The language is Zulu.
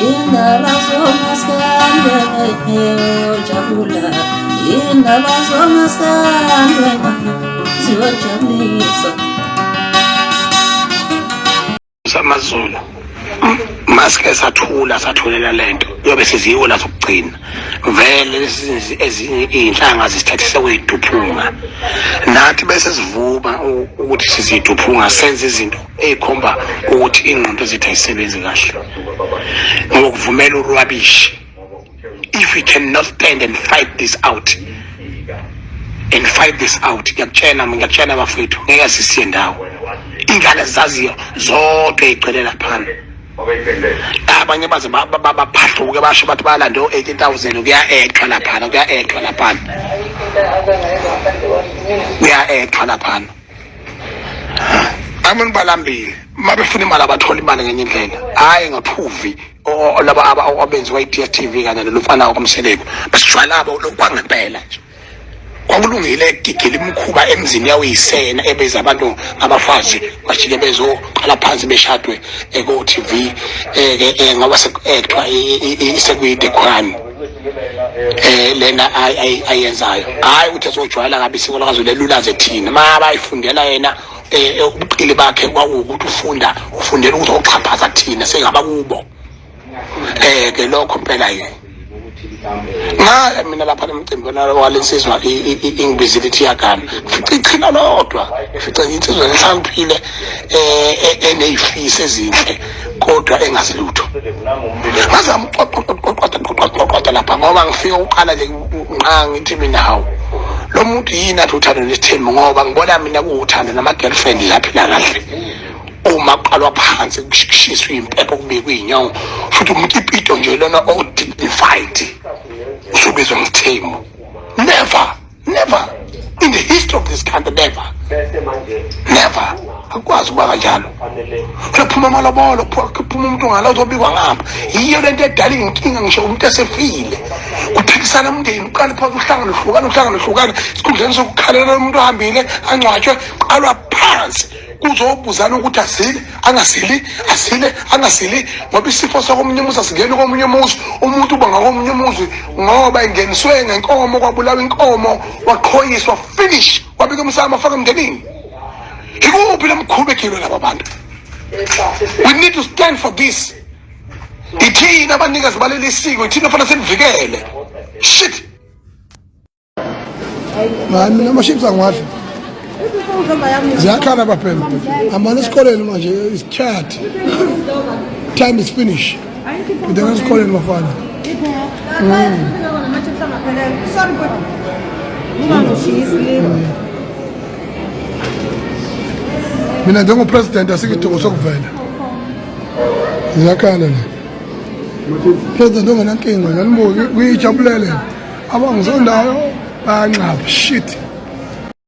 Indaba zomaskande ojabula, indaba zomaskande ziyojabulisa. Samazulu maske sathula sathulela lento yobe siziwula zokugcina vele lezi ezinye izinhlanga zisithathise kuyiduphunga nathi bese sivuma ukuthi siziduphunga senze izinto ezikhomba ukuthi ingqondo zethu ayisebenzi kahle ngokuvumela urwabishi. If we cannot stand and fight this out and fight this out, ngiyakutshela, ngiyakutshela bafethu, ngeke sisiye ndawo. Ingane zaziyo zodwa ey'gcwele laphana, abanye baze baphahluke basho bathi balande o-80,000. Kuya-actwa laphana, kuya-actwa laphana, kuya-actwa laphana. Abantu balambile, uma befuna imali abathola imali ngenye indlela, hhayi ngaphuvi laba abenziwa i-DStv kanye nalomfana wakwamseleku besijwayelabo lokwangempela nje. Kwakulungile ekugigela imikhuba emzini yawuyisena ebeza abantu ngabafazi bajike bezoqala phansi beshadwe ko-TV eh ngoba sekuactwa sekuyi-the crime lena ayenzayo. Hayi ukuthi azojwayela kabi isiko lakaZulu elulaze thina ma bayifundela yena. Ubuqili bakhe kwakuwukuthi ufunda ufundela ukuthi oxhaphaza thina sengaba kubo ke lokho mpela yini. Ngaya mina lapha nomcimbi walensizwa ingibizile ithi iyagana, fica ichina lodwa, fica insizwa enhlakaniphile eneyifiso ezinhle kodwa engazi lutho. Ngazama uqoqoqoqoqoqoqoqoqa lapha ngoba ngifike uqala nje nqa ngithi mina, hawu, lo muntu yini athi uthando nesithembu, ngoba ngibona mina kuwuthando nama-girlfriend laphila kahle uma kuqalwa phansi kushiswe impepho kubekwe iy'nyongo futhi umkipito nje lona o-dignified usubizwa ngesithembu. Never, never in the history of this country, never, never, akukwazi ukuba kanjalo. Kuphuma amalobolo, kuphuma umuntu ngala uzobikwa ngapha. Yiyo lento edala iy'nkinga ngisho umuntu esefile, kuphikisana umndeni, uqale phansi uhlangane uhlukane uhlangane uhlukane esikhundleni sokukhalela umuntu ohambile angcwatshwe, qalwa phansi kuzobuzana ukuthi asile angasili, asile angasili, ngoba isifo sakomunye umuzi asingeni komunye umuzi. Umuntu uba ngakomunye umuzi ngoba ingeniswe ngenkomo, kwabulawa inkomo, waqhoyiswa, finish, wabika umsamo, wafaka emndenini. Ikuphi lo mkhuba egilwe laba bantu? We need to stand for this. Ithina abanikazi baleli siko, ithina fanele silivikele. Shit. Hayi, mina ama-chips angiwadli, ziyakhala baphela. Hambani esikoleni manje, is chat time is finish. Ngidena esikoleni bafana. Sorry, but ungangishiyi. Mina njengopresident asikho idingo sokuvela, ziyakhala le. President ongenankinga, nanibuki kuyijabulele, abangisondayo bayanxaba. Shit.